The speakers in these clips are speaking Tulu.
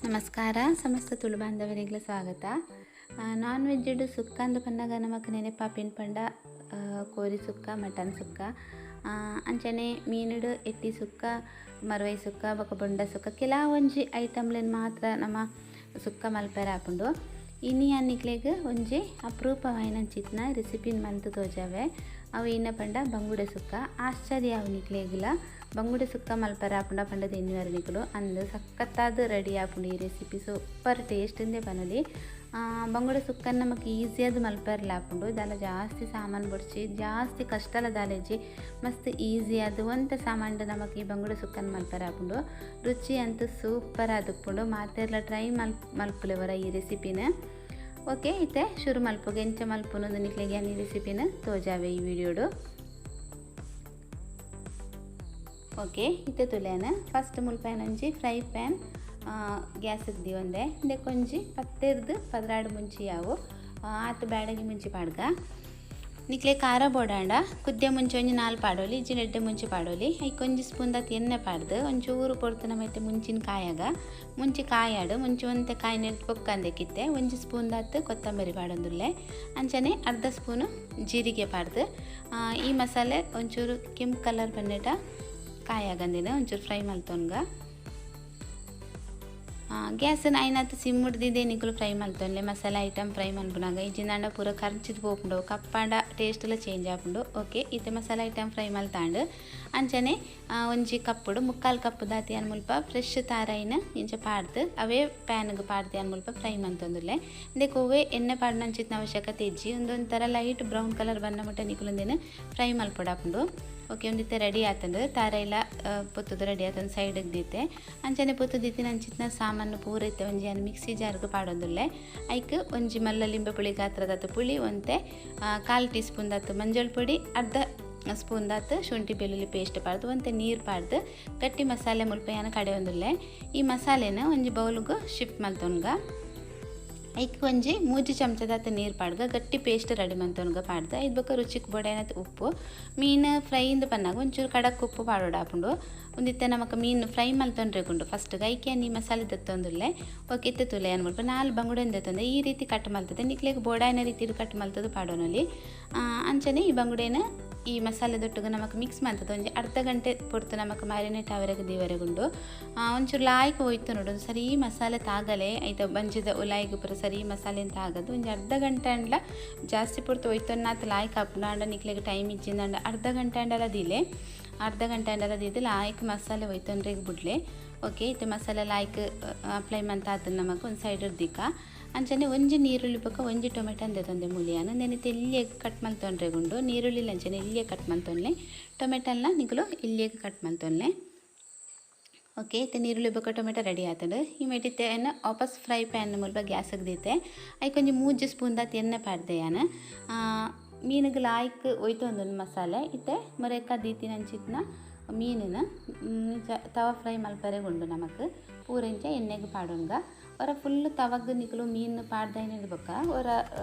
ನಮಸ್ಕಾರ ಸಮಸ್ತ ತುಳು ಬಾಂಧವರಿಗೆಲ್ಲ ಸ್ವಾಗತ. ನಾನ್ ವೆಜ್ ಸುಕ್ಕ ಅಂದು ಪನ್ನಗ ನಮಕ್ ನೆನೆಪಾಪಿನ ಪಂಡ ಕೋರಿ ಸುಕ್ಕ, ಮಟನ್ ಸುಕ್ಕ, ಅಂಚನೆ ಮೀನುಡು ಎಟ್ಟಿ ಸುಕ್ಕ, ಮರವೈ ಸುಕ್ಕ, ಬೊಕ ಬೊಂಡ ಸುಕ್ಕ, ಕೆಲವೊಂಜಿ ಐಟಮ್ಲೆನ್ ಮಾತ್ರ ನಮ್ಮ ಸುಕ್ಕ ಮಲ್ಪೆರೆ ಆಪುಂಡು. ಇನಿ ಅನ್ನಿಕ್ಲೆಗ್ ಒಂಜಿ ಅಪರೂಪವಾಯಿನಂಚಿತ್ತಿನ ರೆಸಿಪಿನ್ ಮಲ್ತ್ ತೋಜಾವೆ. ಅವು ಇನ್ನ ಪಂಡ ಬಂಗುಡೆ ಸುಕ್ಕ. ಆಶ್ಚರ್ಯ ಅವು ನಿಕ್ಲೆಗ್ಲ ಬಂಗುಡೆ ಸುಕ್ಕ ಮಲ್ಪೆರೆ ಆಪುಂಡ ಪಂಡದ ಎನ್ನುವೆರ್ ನಿಕುಲು. ಅಂದ್ ಸಖತ್ತಾದ್ ರೆಡಿ ಆಪುಂಡು ಈ ರೆಸಿಪಿ, ಸೂಪರ್ ಟೇಸ್ಟ್ ಇಂದೇ ಪನೊಲಿ. ಬಂಗುಡೆ ಸುಕ್ಕನ್ ನಮಕ್ ಈಸಿಯಾದ್ ಮಲ್ಪೆರೆಲ ಆಪುಂಡು. ದಾಲ ಜಾಸ್ತಿ ಸಾಮಾನು ಬೊಡ್ಚಿ, ಜಾಸ್ತಿ ಕಷ್ಟಲ ದಾಲೆಜ್ಜಿ, ಮಸ್ತ್ ಈಸಿಯಾದ್ ಒಂತೆ ಸಾಮಾನು ನಮಕ್ ಈ ಬಂಗುಡೆ ಸುಕ್ಕನ್ ಮಲ್ಪೆರೆ ಆಪುಂಡು. ರುಚಿ ಅಂತೂ ಸೂಪರ್ ಆದುಪ್ಪುಂಡು. ಮಾತೆರ್ಲ ಟ್ರೈ ಮಲ್ಪುಲೆವರ ಈ ರೆಸಿಪಿನ. ಓಕೆ, ಇತ್ತೆ ಶುರು ಮಲ್ಪುಗ ಎಂಚ ಮಲ್ಪುನು ನಿಕ್ಲೆಗ್ ಯಾನ್ ಈ ರೆಸಿಪಿನ ತೋಜಾವೆ ಈ ವಿಡಿಯೋಡು. ಓಕೆ, ಇತ್ತೆ ತುಲೆನ ಫಸ್ಟ್ ಮುಲ್ಪನೊಂಜಿ ಫ್ರೈ ಪ್ಯಾನ್ ಗ್ಯಾಸ್ಗೆ ದಿವಂದೆ ಇಂದೆಕೊಂಜಿ 10 12 ಮುಂಚಿ ಯಾವು ಆತ್ ಬ್ಯಾಡಗಿ ಮುಂಚಿ ಪಾಡ್ಗ. ನಿಕ್ಲೆ ಖಾರ ಬೋಡಾಂಡ ಕುದ್ದೆ ಮುಂಚೆ ಒಂಜಿ 4 ಪಾಡೋಲಿ, ಇಜ್ಜಿ ಎಡ್ಡೆ ಮುಂಚಿ ಪಾಡೋಲಿ. ಐಕೊಂಜಿ ಸ್ಪೂನ್ ದಾತ್ ಎಣ್ಣೆ ಪಾಡ್ದು ಒಂಚೂರು ಪೊರ್ತು ನಮೈತೆ ಮುಂಚಿನ ಕಾಯಾಗ ಮುಂಚಿ ಕಾಯಾಡು ಮುಂಚೆ ಒಂತೆ ಕಾಯಿ ನೆಟ್ ಬೊಕ್ಕಂದೆಕ್ಕಿತ್ತೆ ಒಂಜಿ ಸ್ಪೂನ್ ದಾತ್ ಕೊತ್ತಂಬರಿ ಪಾಡೊಂದುಲ್ಲೆ. ಅಂಚನೆ ಅರ್ಧ ಸ್ಪೂನು ಜೀರಿಗೆ ಪಾಡ್ದು ಈ ಮಸಾಲೆ ಒಂಚೂರು ಕೆಂಪು ಕಲರ್ ಬನ್ನೆಟ ಕಾಯಾಗಂದಿನ ಒಂಚೂರು ಫ್ರೈ ಮಲ್ತೊನ್ಗ. ಗ್ಯಾಸನ್ನ ಐನಾತ್ ಸಿಮ್ ಹಿಡ್ದಿದ್ದೆ ನಿಕುಲು ಫ್ರೈ ಮಲ್ತೊನ್ಲೆ. ಮಸಾಲೆ ಐಟಮ್ ಫ್ರೈ ಮನ್ಪುನಾಗ ಇಜ್ಜಿಂದಾಂಡ ಪೂರ ಕರ್ಚಿದ್ ಪೋಪುಂಡು, ಕಪ್ಪಾಂಡ ಟೇಸ್ಟ್ಲ ಚೇಂಜ್ ಆಪುಂಡು. ಓಕೆ, ಇತ್ತೆ ಮಸಾಲೆ ಐಟಮ್ ಫ್ರೈ ಮಲ್ತಾಂಡು. ಅಂಚನೆ ಒಂಜಿ ಕಪ್ಪುಡು 3/4 ಕಪ್ಪು ದಾತಿ ಅನ್ ಮುಲ್ಪ ಫ್ರೆಶ್ ತಾರೈನ ಇಂಚ ಪಾಡ್ದು ಅವೇ ಪ್ಯಾನ್ಗೆ ಪಾಡ್ದು ಅನ್ ಮುಲ್ಪ ಫ್ರೈ ಮಲ್ತೊಂದುಲ್ಲೆ. ಇಂದೆಕ್ ಒವ್ವೇ ಎಣ್ಣೆ ಪಾಡ್ನಂಚಿತ್ತಿನ ಅವಶ್ಯಕತೆ ಇಜ್ಜಿ. ಒಂದೊಂಥರ ಲೈಟ್ ಬ್ರೌನ್ ಕಲರ್ ಬಣ್ಣ ಮುಟ್ಟ ನಿಕುಲೊಂದೇನು ಫ್ರೈ ಮಲ್ಪೊಡಾಪುಂಡು. ಓಕೆ, ಒಂದಿತ್ತೆ ರೆಡಿ ಆತಂದು ತಾರೈಲ ಪೊತ್ತುದು ರೆಡಿ ಆತಂದು ಸೈಡಿಗೆ ದೀತೆ. ಅಂಚನೆ ಪೊತ್ತು ದೀತಿನ ಅಂಚಿತ್ತಿನ ಸಾಮಾನು ಪೂರ ಇತ್ತೆ ಒಂಜಿ ಅನ್ ಮಿಕ್ಸಿ ಜಾರ್ಗ್ ಪಾಡೊಂದುಲ್ಲೆ. ಐಕ್ ಒಂಜಿ ಮಲ್ಲ ಲಿಂಬೆ ಪುಳಿ ಗಾತ್ರದಾತ್ ಪುಳಿ, ಒಂತೆ 1/4 ಟೀ ಸ್ಪೂನ್ ದಾತ್ ಮಂಜಲ್ ಪೊಡಿ, ಅರ್ಧ ಸ್ಪೂನ್ ದಾತ್ ಶುಂಠಿ ಬೆಳ್ಳುಳ್ಳಿ ಪೇಸ್ಟ್ ಪಾಡ್ದು ಒಂತೆ ನೀರು ಪಾಡ್ದು ಗಟ್ಟಿ ಮಸಾಲೆ ಮುಲ್ಪ ಯಾನ್ ಕಡೆಯೊಂದುಲ್ಲೆ. ಈ ಮಸಾಲೆನ ಒಂಜಿ ಬೌಲ್ಗ್ ಶಿಫ್ಟ್ ಮಲ್ತೊನ್ಗ. ಐಕ್ ಒಂಜಿ 3 ಚಮಚದಾತ ನೀರು ಪಾಡ್ಗ ಗಟ್ಟಿ ಪೇಸ್ಟ್ ರೆಡಿ ಮಂತೊನ್ಗ ಪಾಡ್ದು ಐದು ಬೊಕ್ಕ ರುಚಿಕ್ ಬೊಡೈನತ್ ಉಪ್ಪು. ಮೀನು ಫ್ರೈಯಿಂದ ಪನ್ನಾಗ ಒಂಚೂರು ಕಡಕ್ ಉಪ್ಪು ಪಾಡೋಡಾಪುಂಡು. ಒಂದಿತ್ತೆ ನಮಕ್ ಮೀನು ಫ್ರೈ ಮಲ್ತೊನ್ರೆಗುಂಡು ಫಸ್ಟ್ಗೆ ಐಕೆ ನೀ ಮಸಾಲೆ ದತ್ತೊಂದುಲ್ಲೆ. ಓಕೆ, ಇತ್ತೆ ತುಲೆ ಅನ್ಮಲ್ಪ 4 ಬಂಗುಡೆ ದತ್ತೊಂದೆ ಈ ರೀತಿ ಕಟ್ ಮಲ್ತದೆ. ನಿಕ್ಲೆಗ್ ಬೋಡಾಯಿನ ರೀತಿ ಕಟ್ ಮಲ್ತದು ಪಾಡೋನಲ್ಲಿ. ಅಂಚನೆ ಈ ಬಂಗುಡೆನ ಈ ಮಸಾಲೆ ದೊಟ್ಟುಗ ನಮಕ್ ಮಿಕ್ಸ್ ಮಲ್ತದೆ. ಒಂಜಿ ಅರ್ಧ ಗಂಟೆ ಪೊರ್ತು ನಮಕ್ ಮ್ಯಾರಿನೇಟ್ ಆವರೆಗೆ ದೀವರೆಗುಂಡು. ಒಂಚೂರು ಲಾಯ್ಕ್ ಹೋಯ್ತು ನೋಡು, ಸರಿ ಮಸಾಲೆ ತಾಗಲೆ ಐತ ಬಂಜಿದ ಉಲಾಯಿಗೆ ಪೂರ ಸರಿ ಮಸಾಲೆ ಅಂತ ಆಗದು. ಒಂಜಿ ಅರ್ಧ ಗಂಟೆ ಅಂಡ್ಲ ಜಾಸ್ತಿ ಪೊರ್ತು ಹೋಯ್ತೊನ್ನಾತ್ ಲಾಯ್ಕ್ ಆಪುಂಡು. ಅಂಡ ನಿಕ್ಲೆಗ್ ಟೈಮ್ ಇಜ್ಜಿಂದ ಅರ್ಧ ಗಂಟೆ ಅಂಡಲ ದಿಲೆ, ಅರ್ಧ ಗಂಟೆ ಅಂಡಲ ದಿದ್ದು ಲಾಯ್ಕ್ ಮಸಾಲೆ ಹೋಯ್ತೊನ್ರೆಗ್ ಬುಡ್ಲೆ. ಓಕೆ, ಇತ್ತೆ ಮಸಾಲೆ ಲಾಯ್ಕ್ ಅಪ್ಲೈ ಮಂತ ಆತನ ನಮಕ್ ಒಂದು ಸೈಡ್ ದಿಕ್ಕ. ಅಂಚನೆ ಒಂಜಿ ನೀರುಳ್ಳಿ ಬೊಕ್ಕ ಒಂಜಿ ಟೊಮೆಟೊ ಅಂದೆ ಮುಲಿಯಾನ ನೆನೆತೆ ಇಲ್ಲಿಗೆ ಕಟ್ ಮಲ್ತೊನ್ರೆಗುಂಡು. ನೀರುಳ್ಳಿ ಅಂಚನೆ ಇಲ್ಲಿಗೆ ಕಟ್ ಮಲ್ತೊನ್ಲೆ, ಟೊಮೆಟೊನ ನಿಕುಲು ಇಲ್ಲಿಗೆ ಕಟ್ ಮಲ್ತೊನ್ಲೆ. ಓಕೆ, ಇತ್ತೆ ನೀರುಳ್ಳಿ ಬೊಕ್ಕ ಟೊಮೆಟೊ ರೆಡಿ ಆತಂಡು. ಈ ಮೆಟಿತ್ತೆ ವಾಪಸ್ ಫ್ರೈ ಪ್ಯಾನ್ ಮುಲ್ಪ ಗ್ಯಾಸ್ಗೆ ದೀತೆ. ಐಕ್ ಒಂಜಿ 3 ಸ್ಪೂನ್ ದಾತ್ ಎಣ್ಣೆ ಪಾಡ್ದೆ ಯಾನ್. ಮೀನುಗೆ ಲಾಯ್ಕ್ ಒಯ್ತೊಂದು ಮಸಾಲೆ ಇತ್ತೆ ಮೊರೆಕ ದೀತಿನ ಅಂಚಿತ್ತಿನ ಮೀನಿನ ತವ ಫ್ರೈ ಮಲ್ಪರೆಗುಂಡು ನಮಕ್. ಪೂರ ಇಂಚ ಎಣ್ಣೆಗೆ ಪಾಡೊನ್ಗ. ಹೊರ ಫುಲ್ ತವಗ್ ನಿಕುಲು ಮೀನು ಪಾಡ್ದೈನ ಬೊಕ್ಕ ಹೊರ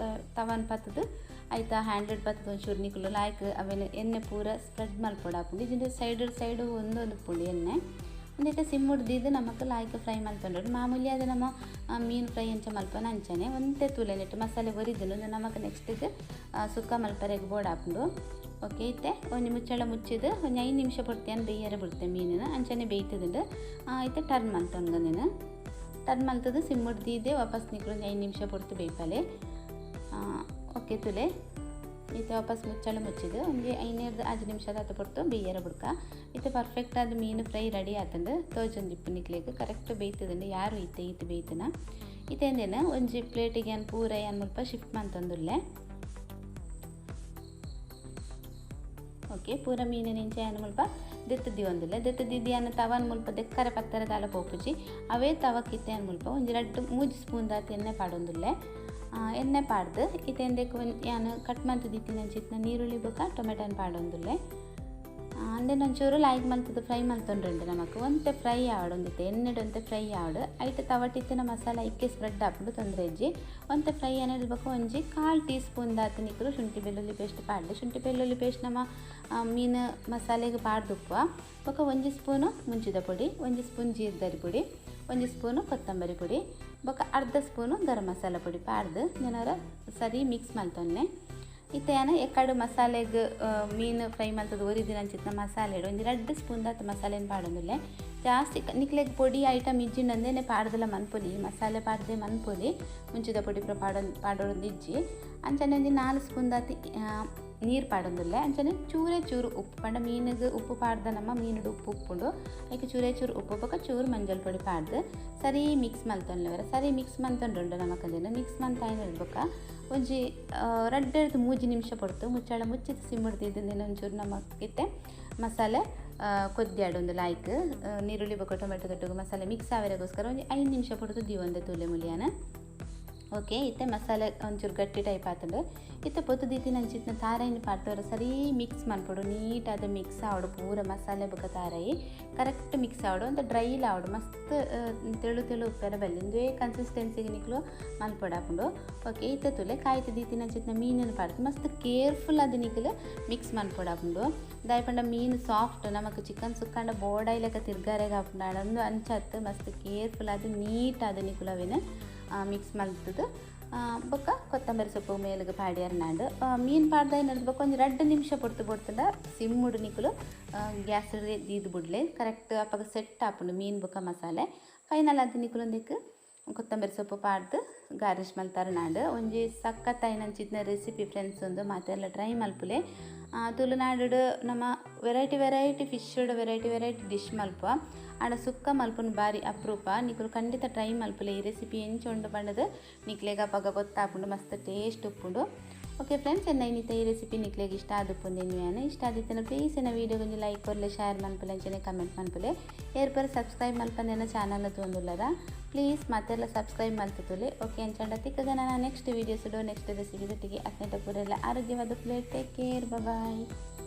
ತವನ್ ಪತ್ತದು ಆಯ್ತಾ ಹ್ಯಾಂಡ್ರೆಡ್ ಪತ್ತದ ಒಂಚೂರು ನಿಕುಲು ಲಾಯ್ಕ್ ಅವೇನು ಎಣ್ಣೆ ಪೂರ ಸ್ಪ್ರೆಡ್ ಮಲ್ಪೊಡಾಪುಂಡು. ಇಜಿಂದ ಸೈಡ್ ಸೈಡು ಒಂದೊಂದು ಪುಂಡು ಎಣ್ಣೆ ಒಂದಿತ್ತೆ ಸಿಮ್ ಹಿಡ್ದಿದ್ದು ನಮಕ್ ಲಾಯ್ಕ್ ಫ್ರೈ ಮಲ್ತೊಂಡು. ಮಾಮೂಲಿ ಅದು ನಮ್ಮ ಮೀನು ಫ್ರೈ ಅಂಚ ಮಲ್ಪನ ಅಂಚನೆ ಒಂತೆ ತೂಲೆನೆಟ್ಟು ಮಸಾಲೆ ಒರಿದುಂಡು ನಮಕ್ ನೆಕ್ಸ್ಟಿಗೆ ಸುಕ್ಕ ಮಲ್ಪರೆಗ್ ಬೋಡಾಪುಂಡು. ಓಕೆ, ಇತ್ತೆ ಒಂಜಿ ಮುಚ್ಚಳ ಮುಚ್ಚಿದ್ದು ಒಂಜಿ 5 ನಿಮಿಷ ಪೊರ್ತಿಯನ್ ಬೇಯರೆ ಬಿಡ್ತೆ ಮೀನಿನ. ಅಂಚನೆ ಬೇಯ್ತದುಂಡು. ಇತ್ತೆ ಟರ್ನ್ ಮಲ್ತೊನ್ಗ ನೀನು. ಟರ್ನ್ ಮಲ್ತದ್ದು ಸಿಮ್ ಹಿಡ್ದಿದ್ದೆ ವಾಪಸ್ ನಿಕ್ಲು ಒಂಜಿ 5 ನಿಮಿಷ ಪೊರ್ತು ಬೇಯ್ಪಲೆ. ಓಕೆ ತುಲೆ ಇತ್ತೆ ವಾಪಸ್ ಮುಚ್ಚಳ ಮುಚ್ಚಿದ್ದು ಒಂಜಿ 5 ನಿಮಿಷದ ಪೊರ್ತು ಬೇಯರ ಬುಡ್ಕ. ಇತ್ತೆ ಪರ್ಫೆಕ್ಟ್ ಆದ ಮೀನು ಫ್ರೈ ರೆಡಿ ಆತಂಡು. ತೋಜೊಂದಿಪ್ಪು ನಿಕ್ಲೆಗ್ ಕರೆಕ್ಟ್ ಬೇಯ್ತದಂಡು. ಯಾರು ಇತ್ತೆ ಈತ್ ಬೇಯ್ತನ. ಇತ್ತೇಂದೇನ ಒಂಜಿ ಪ್ಲೇಟಿಗೆ ಏನು ಪೂರ ಏನು ಮುಲ್ಪ ಶಿಫ್ಟ್ ಮಂತೊಂದುಲ್ಲೆ. ಓಕೆ, ಪೂರ ಮೀನಿನ ಇಂಚ ಏನು ಮುಲ್ಪ ದೆತ್ತದಿ ಒಂದುಲ್ಲೆ. ದೆತ್ತದಿದ್ದು ಏನು ತವನ್ ಮುಲ್ಪ ದೆಕ್ಕರೆ ಪತ್ತರ ದಾಲ ಪೋಪುಜಿ. ಅವೇ ತವಕ್ಕಿತ್ತೆ ಏನು ಮುಲ್ಪ ಒಂಜಿ 2-3 ಸ್ಪೂನ್ ದಾತ್ ಎಣ್ಣೆ ಪಾಡೊಂದುಲ್ಲೆ. ಎಣ್ಣೆ ಪಾಡ್ದು ಇತ್ತೆಂದೆಕ್ ಯಾನು ಕಟ್ ಮಲ್ತದಿತ್ತಿನ ಅಂಚಿತ್ತಿನ ನೀರುಳ್ಳಿ ಬೊಕ್ಕ ಟೊಮೆಟೊನ ಪಾಡೊಂದುಲ್ಲೆ. ಅಂದೆನ ಒಂಚೂರು ಲಾಯ್ಕ್ ಮಲ್ತದ್ದು ಫ್ರೈ ಮಲ್ತೊಂಡ್ರುಂಡು ನಮಕ್. ಒಂತೆ ಫ್ರೈ ಆವಡು ಒಂದಿತ್ತೆ ಎಣ್ಣೆಡ್ ಒಂತೆ ಫ್ರೈ ಆವಡು. ಐತೆ ತವಟಿತ್ತಿನ ಮಸಾಲೆ ಐಕೆ ಸ್ಪ್ರೆಡ್ ಆಪುಂಡು ತೊಂದರೆ ಇಜ್ಜಿ. ಒಂತೆ ಫ್ರೈ ಅನ್ನೋದು ಬೊಕ್ಕ ಒಂಜಿ 1/4 ಟೀ ಸ್ಪೂನ್ ದಾತ್ ನಿಕುಲು ಶುಂಠಿ ಬೆಳ್ಳುಳ್ಳಿ ಪೇಸ್ಟ್ ಪಾಡ್ಲೆ. ಶುಂಠಿ ಬೆಳ್ಳುಳ್ಳಿ ಪೇಸ್ಟ್ ನಮ್ಮ ಮೀನು ಮಸಾಲೆಗೆ ಪಾಡ್ದುಪ್ಪ. ಬೊಕ್ಕ 1 ಸ್ಪೂನು ಮುಂಚಿದ ಪೊಡಿ, 1 ಸ್ಪೂನ್ ಜೀರ್ದರಿ ಪೊಡಿ, ಒಂಜಿ ಸ್ಪೂನು ಕೊತ್ತಂಬರಿ ಪುಡಿ ಬೊಕ ಅರ್ಧ ಸ್ಪೂನು ಗರಂ ಮಸಾಲ ಪುಡಿ ಪಾಡ್ದು ನೆನರ ಸರಿ ಮಿಕ್ಸ್ ಮಲ್ತೊನ್ನೆ. ಇತ್ತೆ ಯಾನ ಎಕ್ಕಡು ಮಸಾಲೆಗ್ ಮೀನು ಫ್ರೈ ಮಲ್ತದ ಒರಿದಿನಂಚಿತ್ತಿನ ಮಸಾಲೆ ಒಂಜಿ 2 ಸ್ಪೂನ್ ದಾತ್ ಮಸಾಲೆನ್ ಪಾಡೊಂದುಲ್ಲೆ. ಜಾಸ್ತಿ ನಿಕ್ಲೆಗ್ ಪೊಡಿ ಐಟಮ್ ಇಜ್ಜಿಂಡಂದೇನೆ ಪಾಡ್ದಲ ಮನ್ಪೊಲಿ, ಮಸಾಲೆ ಪಾಡ್ದೆ ಮನ್ಪೊಲಿ, ಮುಂಚಿದ ಪೊಡಿ ಪೂರ ಪಾಡೊಂದು ಇಜ್ಜಿ. ಅಂಚನೆ ಒಂಜಿ 4 ಸ್ಪೂನ್ ದಾತ್ ನೀರು ಪಾಡೊಂದುಲ್ಲೆ. ಅಂಚನೆ ಚೂರೇ ಚೂರು ಉಪ್ಪು ಪಂಡ ಮೀನಿಗೆ ಉಪ್ಪು ಪಾಡ್ದ ನಮ್ಮ ಮೀನುಡು ಉಪ್ಪು ಉಪ್ಪುಂಡು ಐಕ್ ಚೂರೇ ಚೂರು ಉಪ್ಪು ಬೊಕ ಚೂರು ಮಂಜಲ್ ಪೊಡಿ ಪಾಡ್ದು ಸರಿ ಮಿಕ್ಸ್ ಮಲ್ತೊನ್ಲೆವರ. ಸರಿ ಮಿಕ್ಸ್ ಮಲ್ತೊಂಡುಂಡು ನಮಕಂದಿನ ಮಿಕ್ಸ್ ಮಲ್ತಾಯಿನ ಬೊಕ ಒಂಜಿ 2 3 ನಿಮಿಷ ಪೊರ್ತು ಮುಚ್ಚಾಳ ಮುಚ್ಚಿದ ಸಿಮ್ಮಡ್ದಿದ್ದು ಒಂಚೂರು ನಮಕಿತ್ತೆ ಮಸಾಲೆ ಕೊದ್ದಿಯಾಡೊಂದು ಲಾಯ್ಕ್ ನೀರುಳ್ಳಿ ಬೊಕ ಟೊಮೆಟೊ ತೊಟ್ಟುಗು ಮಸಾಲೆ ಮಿಕ್ಸ್ ಆವರೆಗೋಸ್ಕರ ಒಂಜಿ 5 ನಿಮಿಷ ಪೊರ್ತು ದೀವೊಂದೆ ತೂಲೆ ಮುಲಿಯಾನ. ಓಕೆ ಇತ್ತೆ ಮಸಾಲೆ ಒಂಚೂರು ಗಟ್ಟಿ ಟೈಪ್ ಆತುಂಡು. ಇತ್ತೆ ಪೊತ್ತು ದೀತಿನ ಅಂಚಿತ್ತಿನ ತಾರಾಯಿನ ಪಾಡ್ದವರ ಸರಿ ಮಿಕ್ಸ್ ಮನ್ಪೊಡು, ನೀಟಾದ ಮಿಕ್ಸ್ ಆವಡು ಪೂರ ಮಸಾಲೆ ಬೊಕ ತಾರಾಯಿ ಕರೆಕ್ಟ್ ಮಿಕ್ಸ್ ಆವಡು, ಅಂತ ಡ್ರೈಲ ಆವಡು ಮಸ್ತ್ ತೆಳು ತೆಳು ಉಪ್ಪೆರ ಬಲ್ಲಿ ಇಂದುವೇ ಕನ್ಸಿಸ್ಟೆನ್ಸಿಗೆ ನಿಕ್ಲು ಮನ್ಪೊಡಾಪುಂಡು. ಓಕೆ ಇತ್ತೆ ತುಲೆ ಕಾಯ್ತು ದೀತಿನ ಅಂಚಿತ್ತಿನ ಮೀನನ್ನು ಪಾಡ್ದು ಮಸ್ತ್ ಕೇರ್ಫುಲ್ ಆದ್ ನಿಕ್ಲು ಮಿಕ್ಸ್ ಮನ್ಪೊಡಾಪುಂಡು. ದಾಯೆ ಪಂಡ ಮೀನು ಸಾಫ್ಟ್ ನಮಕ್ ಚಿಕನ್ ಸುಕ್ಕಂಡ ಬೋಡಾಯಿ ಲೆಕ್ಕ ತಿರ್ಗಾರೆಗ್ ಆಪುಂಡು, ಅಂದು ಅಂಚತ್ತು ಮಸ್ತ್ ಕೇರ್ಫುಲ್ ಆದ್ ನೀಟಾದ್ ನಿಕುಲು ಅವೆನ್ ಮಿಕ್ಸ್ ಮಲ್ತದು. ಬೊಕ್ಕ ಕೊತ್ತಂಬರಿ ಸೊಪ್ಪು ಮೇಲುಗು ಪಾಡ್ಯಾರನಾಂಡು ಮೀನು ಪಾಡ್ದಾಯಿನ ಬೊಕ್ಕ ಒಂಜಿ 2 ನಿಮಿಷ ಪೊರ್ತು ಪೊರ್ತುಂಡ ಸಿಮ್ಮುಡು ನಿಕುಲು ಗ್ಯಾಸ್ ದೀದು ಬುಡ್ಲೆ ಕರೆಕ್ಟ್ ಅಪಗ ಸೆಟ್ ಆಪುಂಡು ಮೀನು ಬೊಕ್ಕ ಮಸಾಲೆ. ಫೈನಲ್ ಆದ್ ನಿಕುಲು ಒಂದೆಕ್ ಕೊತ್ತಂಬರಿ ಸೊಪ್ಪು ಪಾಡ್ದು ಗಾರ್ನಿಷ್ ಮಲ್ತಾರನಾಂಡು. ಒಂಜಿ ಸಖತ್ತಾಯಿನಂಚಿತ್ತಿನ ರೆಸಿಪಿ ಫ್ರೆಂಡ್ಸ್ ಉಂದು ಮಾತೆರ್ಲ ಟ್ರೈ ಮಲ್ಪುಲೆ. ತುಳುನಾಡು ನಮ್ಮ variety variety fish variety variety dish ಮಲ್ಪುವ, ಆಂಡ ಸುಕ್ಕ ಮಲ್ಪುನ ಬಾರಿ ಅಪರೂಪ. ನಿಕುಲು ಖಂಡಿತ ಟ್ರೈ ಮಲ್ಪುಲೆ ಈ ರೆಸಿಪಿ ಎಂಚ ಉಂಡು ಪಂಡದು ನಿಕ್ಲೆಗ್ ಅಪಗ ಗೊತ್ತಾಪುಂಡು, ಮಸ್ತ್ ಟೇಸ್ಟ್ ಉಪ್ಪುಂಡು. ಓಕೆ ಫ್ರೆಂಡ್ಸ್, ಎನ್ನ ಇನ್ನಿತ ಈ ರೆಸಿಪಿ ನಿಕ್ಲೆಗ್ ಇಷ್ಟ ಆದುಪ್ಪುಂಡು ಎನ್ನುವೆನ್. ಇಷ್ಟ ಆದಿತ್ತಿನ ಪ್ಲೀಸ್ ಎನ್ನ ವೀಡಿಯೋ ಒಂಜಿ ಲೈಕ್ ಕೊರ್ಲೆ, ಶೇರ್ ಮನ್ಪುಲೆ, ಅಂಚನೆ ಕಮೆಂಟ್ ಮನ್ಪುಲೆ. ಏರ್ಪರ ಸಬ್ಸ್ಕ್ರೈಬ್ ಮಲ್ಪಂದೆನ ಚಾನಲ್ ತೂವೊಂದುಲ್ಲರ ಪ್ಲೀಸ್ ಮಾತೆರ್ಲ ಸಬ್ಸ್ಕ್ರೈಬ್ ಮಲ್ತುತುಲೆ. ಓಕೆ ಅಂಚಂಡ ತಿಕ್ಕಗ ನಾನು ನೆಕ್ಸ್ಟ್ ವೀಡಿಯೋಸ್ ನೆಕ್ಸ್ಟ್ ರೆಸಿಪಿ ದೊಟ್ಟಿಗೆ ಅತ್ನೆಟ ಪೂರೆಲ್ಲ ಆರೋಗ್ಯವಾದ ಪ್ಲೇಟ್. Take care, bye.